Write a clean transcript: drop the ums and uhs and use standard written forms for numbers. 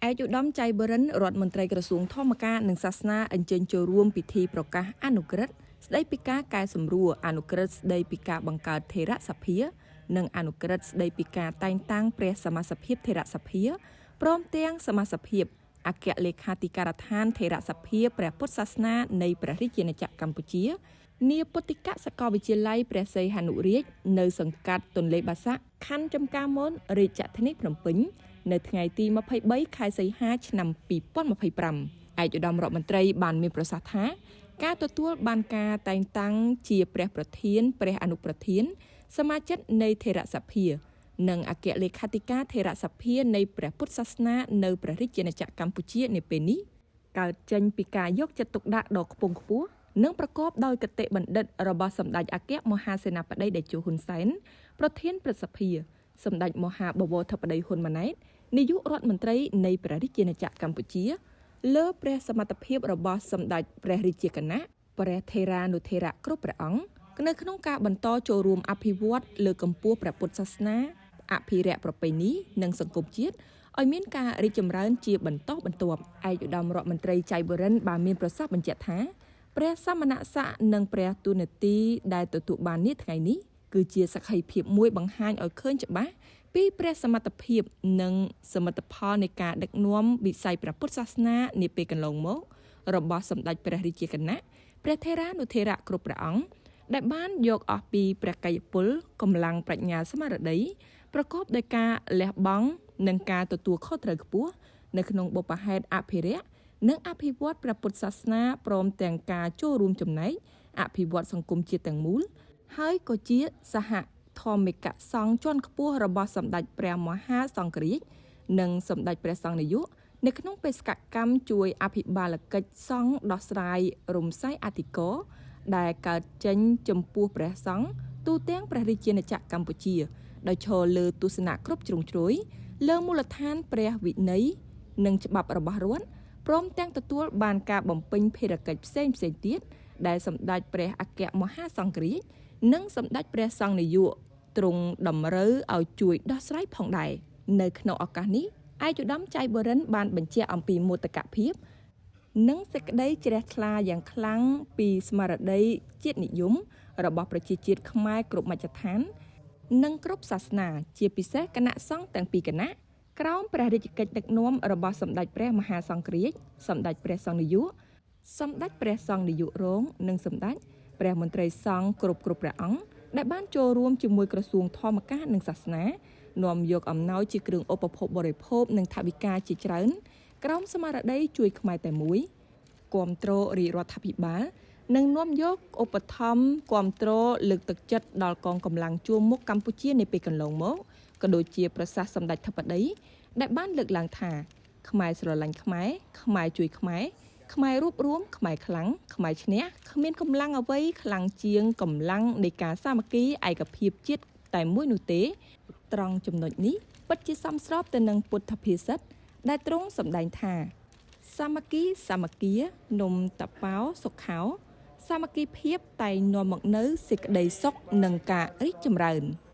ឯកឧត្តមចៃបរិនរដ្ឋមន្ត្រីក្រសួងធម្មការនិងសាសនាអញ្ជើញចូលរួមពិធីប្រកាសអនុក្រឹត្យស្តីពីការកែសម្រួលអនុក្រឹត្យស្តីពីការបង្កើតថេរសភា និងអនុក្រឹត្យស្តីពីការតែងតាំងព្រះសមាសភាពថេរសភាព្រមទាំងសមាសភាពអគ្គលេខាធិការដ្ឋានថេរសភាព្រះពុទ្ធសាសនានៃព្រះរាជាណាចក្រកម្ពុជានាពុទ្ធិកសាកលវិទ្យាល័យព្រះសីហនុរាជនៅសង្កាត់ទន្លេបាសាក់ខណ្ឌចំការមនរាជធានីភ្នំពេញ នៅថ្ងៃទី23ខែសីហាឆ្នាំ2025ឯកឧត្តមរដ្ឋមន្ត្រីបានមានប្រសាសន៍ថាការទទួលបានការតែងតាំងជាព្រះប្រធានព្រះអនុប្រធាន សមាជិកនៃថេរសភា និងអគ្គលេខាធិការថេរសភានៃព្រះពុទ្ធសាសនានៅព្រះរាជាណាចក្រកម្ពុជានាពេលនេះកើតចេញពីការយកចិត្តទុកដាក់ដ៏ខ្ពង់ខ្ពស់និងប្រកបដោយគតិបណ្ឌិតរបស់សម្ដេចអគ្គមហាសេនាបតីតេជោហ៊ុនសែនប្រធានព្រឹទ្ធសភាសម្ដេចមហាបវរធិបតីហ៊ុនម៉ាណែតនាយករដ្ឋមន្ត្រីនៃព្រះរាជាណាចក្រកម្ពុជា លើព្រះសមត្ថភាពរបស់សម្ដេចព្រះរាជាគណៈព្រះថេរានុថេរៈគ្រប់ព្រះអង្គនៅក្នុងការបន្តចូលរួមអភិវឌ្ឍលើកកម្ពស់ព្រះពុទ្ធសាសនាអភិរក្សប្រពៃណីនិងសង្គមជាតិឲ្យមានការរីកចម្រើនជាបន្តបន្ទាប់ឯកឧត្តមរដ្ឋមន្ត្រីចៃបូរិនបានមានប្រសាសន៍បញ្ជាក់ថាព្រះសមណស័ក្តិនិងព្រះទូនាទីដែលទទួលបាននាថ្ងៃនេះគឺជាសក្ខីភាពមួយបង្ហាញឲ្យឃើញច្បាស់ពីព្រះសមត្ថភាពនិងសមិទ្ធផលនៃការដឹកនាំវិស័យព្រះពុទ្ធសាសនានាពេលកន្លងមករបស់សម្ដេចព្រះរាជាគណៈព្រះថេរានុថេរៈគ្រប់ព្រះអង្គដែលបានយកអស់ពីព្រះកាយពលកម្លាំងប្រាជ្ញាស្មារតីប្រកបដោយការលះបង់និងការទទួលខុសត្រូវខ្ពស់នៅក្នុងបុព្វហេតុអភិរក្សនិងអភិវឌ្ឍព្រះពុទ្ធសាសនាព្រមទាំងការចូលរួមចំណែកអភិវឌ្ឍសង្គមជាតិទាំងមូលហើយក៏ជាសហធម្មិកសង្ឃជាន់ខ្ពស់របស់សម្ដេចព្រះមហាសង្ឃរាជនិងសម្ដេចព្រះសង្ឃនាយកនៅក្នុងបេសកកម្មជួយអភិបាលកិច្ចសង្ឃដោះស្រាយរំសាយអធិការដែលកើតចេញចំពោះព្រះសង្ឃទូទាំងព្រះរាជាណាចក្រកម្ពុជាដោយឈរលើទស្សនៈគ្រប់ជ្រុងជ្រោយលើមូលដ្ឋានព្រះវិន័យនិងច្បាប់របស់រដ្ឋព្រមទាំងទទួលបានការបំពេញភារកិច្ចផ្សេងផ្សេងទៀតដែលសម្ដេចព្រះអគ្គមហាសង្ឃរាជនិងសម្ដេចព្រះសង្ឃនាយកទ្រង់តម្រូវឲ្យជួយដោះស្រាយផងដែរនៅក្នុងឱកាសនេះឯកឧត្តមចៃបូរិនបានបញ្ជាក់អំពីមោទកភាពនិងសេចក្តីជ្រះថ្លាយ៉ាងខ្លាំងពីស្មារតីជាតិនិយមរបស់ប្រជាជាតិខ្មែរគ្រប់មជ្ឈដ្ឋាននិងគ្រប់សាសនាជាពិសេសគណៈសង្ឃទាំងពីរគណៈក្រោមព្រះរាជកិច្ចដឹកនាំរបស់សម្ដេចព្រះមហាសង្ឃរាជសម្ដេចព្រះសង្ឃនាយកសម្ដេចព្រះសង្ឃនាយករងនិងសម្ដេចព្រះមន្ត្រីសង្ឃគ្រប់គ្រប់ព្រះអង្គដែលបានចូលរួមជាមួយក្រសួងធម្មការនិងសាសនានាំយកអំណោយជាគ្រឿងឧបភោគបរិភោគនិងថវិកាជាច្រើនក្រោមស្មារតីជួយខ្មែរតែមួយគាំទ្ររាជរដ្ឋាភិបាលនិងនាំយកឧបត្ថម្ភគាំទ្រលើកទឹកចិត្តដល់កងកម្លាំងជួរមុខកម្ពុជានាពេលកន្លងមកក៏ដូចជាប្រសាសន៍សម្ដេចធិបតីដែលបានលើកឡើងថាខ្មែរស្រឡាញ់ខ្មែរខ្មែរជួយខ្មែរខ្មែររួបរួមខ្មែរខ្លាំងខ្មែរឈ្នះគ្មានកម្លាំងអ្វីខ្លាំងជាងកម្លាំងនៃការសាមគ្គីឯកភាពជាតិតែមួយនោះទេត្រង់ចំណុចនេះពិតជាសមស្របទៅនឹងពុទ្ធភាសិតដែលទ្រង់សម្ដែងថាសាមគ្គីសាមគ្គីនំតបោសុខោសាមគ្គីភាពតែងនាំមកនូវសេចក្តីសុខនិងការរីកចម្រើន។